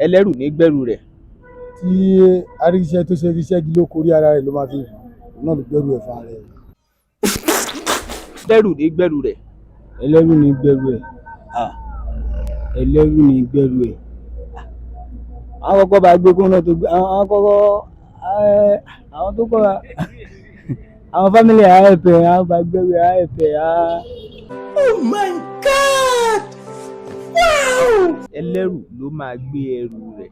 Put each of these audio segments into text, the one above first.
Ẹlẹ́rù ní gbẹ́rù rẹ̀. Tí aríṣẹ́ tó ṣe ríṣẹ́ gí ló korí ara rẹ̀ ló máa fi náà ló gbẹ́rù ẹ̀ fún ara rẹ̀. Ẹlẹ́rù ní gbẹ́rù rẹ̀. Ẹlẹ́rù ní gbẹ́rù ẹ̀. Ẹlẹ́rù ní gbẹ́rù ẹ̀. Àwọn kọ́kọ́ bá gbé kóńnà tó gbé àwọn kọ́kọ́, àwọn tó kọ́ àwọn family àìpẹ́ àwọn bá gbẹ́rù ẹ̀ àìpẹ́ á. Oh my God! Wow! Ẹlẹ́rù ló máa gbé ẹrù rẹ̀.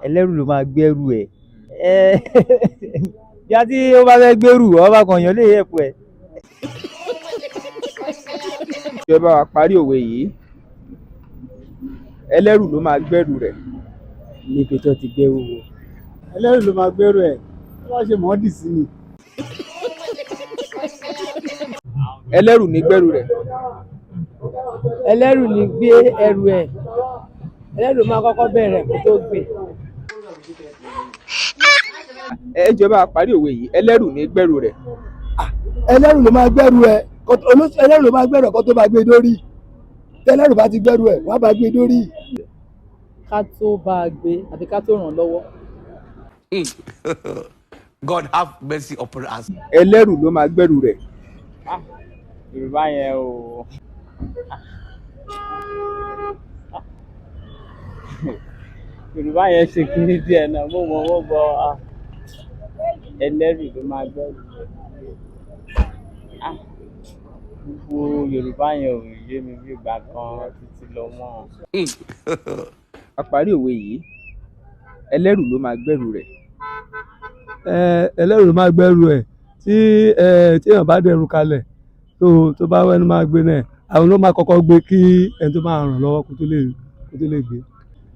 Ẹlẹ́rù ló máa gbẹ́rù ẹ̀. Bí a tí ó bá fẹ́ gbẹ́rù, ọba kan èèyàn lè help ẹ̀. Ẹ bá wa parí òwe yìí. Ẹlẹ́rù ló máa gbẹ́rù rẹ̀. Níbi tó ti gbẹ́rù wò. Ẹlẹ́rù ló máa gbẹ́rù ẹ̀ tó bá ṣe mọ́ọ́dì sí ni. Ẹlẹ́rù ní gbẹ́rù rẹ̀. Ẹlẹ́rù ní gbé ẹrù ẹ̀. Ẹlẹ́rù máa kọ́kọ́ bẹ̀rẹ̀ kó tó gbé. Ẹ jọ̀ọ́, bá wa parí òwe yìí. Ẹlẹ́rù ní gbẹ́rù rẹ̀. Ẹlẹ́rù ló máa gbẹ́rù ẹ̀, ẹlẹ́rù ló máa gbẹ́rù ẹ̀ kó tó bá gbé dórí. Tẹ́lẹ́rù bá ti gbẹ́rù ẹ̀, wọ́n á bá gbé dórí. Ká tó bá a gbé àbí ká tó ràn án lọ́wọ́. God have mercy upon us. Ẹlẹ́rù ló máa gbẹ́rù rẹ̀. Yorùbá yẹn o, Yorùbá yẹn ṣe kíní díẹ̀ náà. Mo mọ̀ wọ́n bọ̀. Ẹlẹ́rù ló máa gbẹ́rù rẹ̀. Gbogbo Yorùbá yẹn ò yé mi bí ìgbà kan títí lọ mọ́. A parí òwe yìí. Ẹlẹ́rù ló máa gbẹ́rù rẹ̀. Ẹlẹ́rù ló máa gbẹ́rù ẹ̀ tí tí èèyàn bá dẹrù kalẹ̀ tó bá wẹ́nu máa gbé náà, àwọn ló máa kọ́kọ́ gbé kí ẹni tó máa ràn lọ́wọ́ kó tó lè gbé.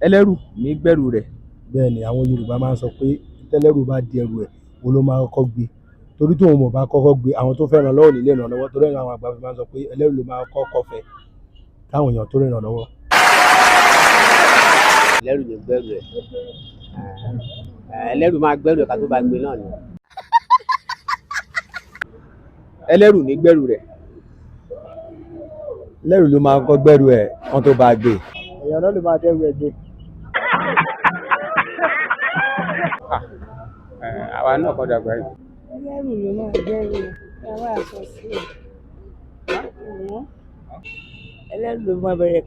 Ẹlẹ́rù ní gbẹ́rù rẹ̀. Bẹ́ẹ̀ ni àwọn Yorùbá máa ń sọ pé tẹ́lẹ́rù bá di ẹrù ẹ̀, òun ló máa kọ́kọ́ gbé, torí tóun ò bá kọ́kọ́ gbé, àwọn tó fẹ́ ràn lọ́wọ́ ò ní lè ràn lọ́wọ́, torí àwọn àgbà fi máa ń sọ pé ẹlẹ́rù ló máa kọ́kọ́ fẹ́ káwọn èèyàn tó ràn lọ́wọ́. Ẹlẹ́rù ló gbẹ́rù ẹ̀. Ẹlẹ́rù máa gbẹ́rù ẹ̀ ká tó bá gbé náà ni. Ẹlẹ́rù ní gbẹ́rù rẹ̀. Ẹlẹ́rù ló máa kọ́kọ́ gbẹ́rù ẹ̀ kán tó bá gbé. Èèyàn náà ló máa dẹ́rù ẹ̀ gbé. Àwa náà kọ́ dàgbà yìí. Ẹlẹ́rù ló máa gbẹ́rù ẹ̀. Ẹ wá aṣọ sí ẹ̀. Ẹlẹ́rù ló máa bẹ̀rẹ̀,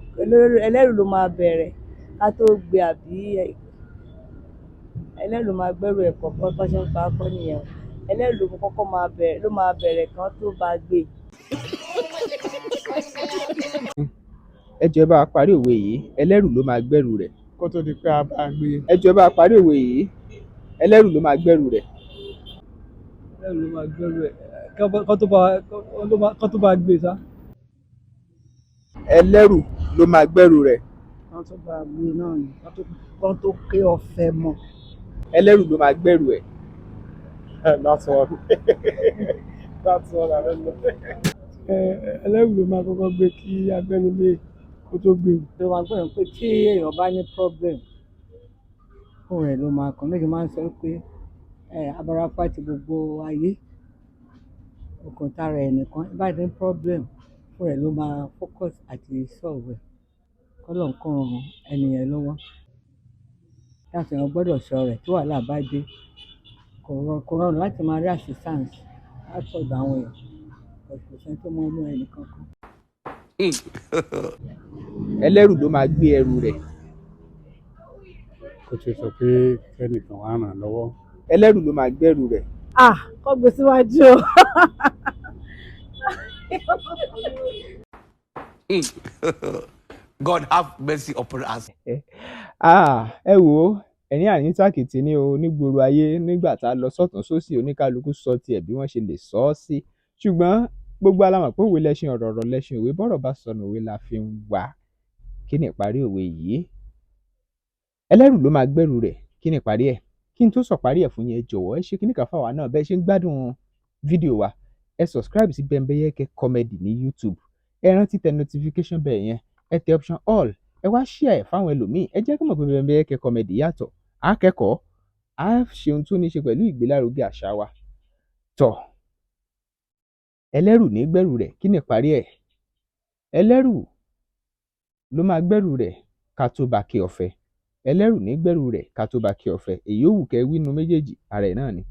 ẹlẹ́rù ló máa bẹ̀rẹ̀ ká tó gbé, àbí ẹlẹ́rù ló máa gbẹ́rù ẹ̀ kọ̀ọ̀kan bá ṣe ń pa á kọ́ nìyẹn o. Ẹlẹ́rù ló kọ́kọ́ máa bẹ̀rẹ̀, ló máa bẹ̀rẹ̀ kán tó bá gbé. Ẹ jọ̀ọ́, ẹ bá wa parí òwe yìí. Ẹlẹ́rù ló máa gbẹ́rù rẹ̀. Kó tó di pé a bá gbé. Ẹ jọ̀ọ́, ẹ bá wa parí òwe yìí. Ẹlẹ́rù ló máa gbẹ́rù rẹ̀. Ẹlẹ́rù ló máa gbẹ́rù ẹ̀ kán tó bá gbé sá. Ẹlẹ́rù ló máa gbẹ́rù rẹ̀. Kán tó bá gbé náà ni, kán tó ké ọ̀fẹ́ mọ́. Ẹlẹ́rù ló máa gbẹ́rù ẹ̀. That's all. That's all I don't know. Ẹlẹ́rù ló máa kọ́kọ́ gbé kí agbẹ́nilé kó tó gbé. Ló máa gbọ́dọ̀ pé tí èèyàn bá ní problem fún rẹ̀ ló máa kàn lóye, máa ń sọ pé abarapá ti gbogbo ayé ọkàn tara ẹ̀ nìkan bá ní problem fún rẹ̀ ló máa focus àti solve ẹ̀, kọ́lọ̀ ń kàn ẹnìyẹn lọ́wọ́ láti èèyàn gbọ́dọ̀ sọ rẹ̀ tí wàhálà bá dé. Kò rọrùn láti máa rí assistance látọ̀dọ̀ àwọn èèyàn, kò sẹ́ni tó mọ inú ẹnì kankan. Ẹlẹ́rù ló máa gbé ẹrù rẹ̀. Kó tó sọ pé kẹ́nìkan wá ràn lọ́wọ́. Ẹlẹ́rù ló máa gbẹ́rù rẹ̀. Kọ́ gbé síwájú o. God have mercy upon us. Ẹ wò ó, ẹ̀rín àríntàkìtì ní o nígboro ayé nígbà tá a lọ sọ́tún sósì, oníkálukú sọ tiẹ̀ bí wọ́n ṣe lè sọ ọ́ sí. Ṣùgbọ́n gbogbo wa la mọ̀ pé òwe lẹṣin ọ̀rọ̀, ọ̀rọ̀ lẹṣin òwe. Bọ́rọ̀ bá sọnù, òwe la fi ń wá. Kí ni ìparí òwe yìí? Ẹlẹ́rù ló máa gbẹ́rù rẹ̀. Kí ni ìparí ẹ̀? Kí n tó sọ parí ẹ̀ fún yín, ẹ jọ̀wọ́, ẹ ṣe kíní kan fáwa náà. Bẹ́ẹ̀ ṣe ń gbádùn fídíò wa, ẹ subscribe sí Bembeyeke Comedy ní YouTube. Ẹ rántí tẹ notification bell yẹn, ẹ tẹ option all, ẹ wá share ẹ̀ fáwọn ẹlòmíì. Ẹ jẹ́ kó mọ̀ pé Bembeyeke Comedy yàtọ̀. Á kẹ́kọ̀ọ́, á ṣe ohun tó ní ṣe pẹ̀lú ìgbélárugẹ àṣà wa. Tọ̀, ẹlẹ́rù ní gbẹ́rù rẹ̀. Kí ni ìparí ẹ̀? Ẹlẹ́rù ló máa gbẹ́rù rẹ̀. ká tó bá ké ọ̀fẹ́. Ẹlẹ́rù ní gbẹ́rù rẹ̀ ká tó bá ké ọ̀fẹ́. Èyí ò wù kẹ́ wí nínú méjèèjì, ara ẹ̀ náà ni.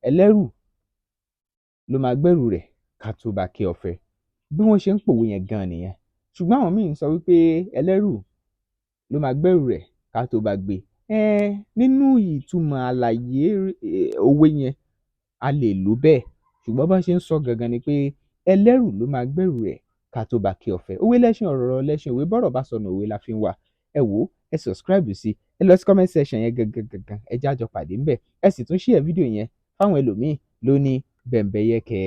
Ẹlẹ́rù ló máa gbẹ́rù rẹ̀ ká tó bá ké ọ̀fẹ́. Bí wọ́n ṣe ń pòwe yẹn gan nìyẹn. Ṣùgbọ́n àwọn míì ń sọ wípé ẹlẹ́rù ló máa gbẹ́rù rẹ̀ ká tó bá gbé. Nínú ìtumọ̀ àlàyé òwe yẹn, a lè lò bẹ́ẹ̀. Ṣùgbọ́n bọ́n ṣe ń sọ gangan ni pé ẹlẹ́rù ló máa gbẹ́rù rẹ̀ ká tó bá ké ọ̀fẹ́. Òwe lẹ́ṣin ọ̀rọ̀ lẹ́ṣin òwe, bọ́rọ̀ bá sọnù òwe la fi ń wà. Ẹ wò ó, ẹ subscribe sí, ẹ lọ sí comment section yẹn gangan gangan, ẹ jẹ́ á jọ pàdé ńbẹ̀. Ẹ sì tún share fídíò yẹn fáwọn ẹlòmíì lóní bẹ̀m̀bẹ̀yẹkẹ.